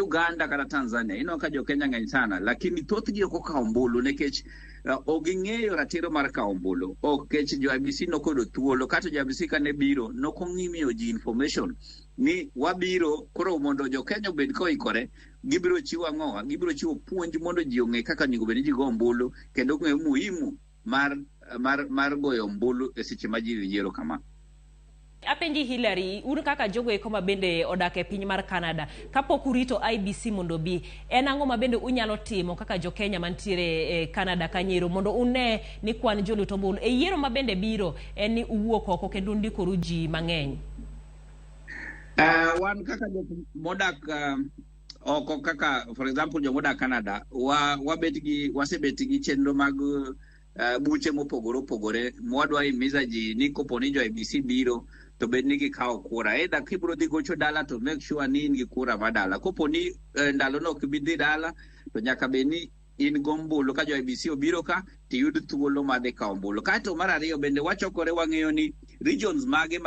Uganda kata Tanzania ineno ka jo Kenya ng'eny sana, lakini thothgi ok okawo ombulu nikech ok ging'eyo ratiro mar kawo ombulu. Ok kech jo IEBC nokoyudo thuolo kata jo IEBC kane biro nokong'i ji information ni wabiro koro mondo jo Kenya obed koikore gibiro chiwo ang'owa gibiro chiwo puonj mondo ji ong'e kaka onego bed ni ji go ombulu kendo ong'e muhimu mar goyo ombulu e seche ma ji yiero kama. Apenji Hillary, un kaka jogo eko ma bende odak e piny mar Canada, kapok urito IEBC mondo obi, en ang'o ma bende unyalo timo kaka jo Kenya mantiere e Canada kanyero mondo une ni kwan jolut ombulu e yiero ma bende biro en ni uwuok oko kendo undikoru ji mang'eny? Wan kaka jok modak oko kaka for example jomodak Canada wa wabet gi wasebet gi chenro mag buche mopogore opogore mwadwa himiza ji ni kopo ni jo IEBC biro to bed ni gikawo kura either kibiro dhi gocho dala to make sure ni in gi kura ma dala kopo ni ndalo no ok ibi dhi dala to nyaka bed ni in gombulu ka jo IEBC obiro ka tiyud thuolo mar dhi kawo ombulu kaeto mar ariyo bende wachokore wang'eyo ni regions mage ma.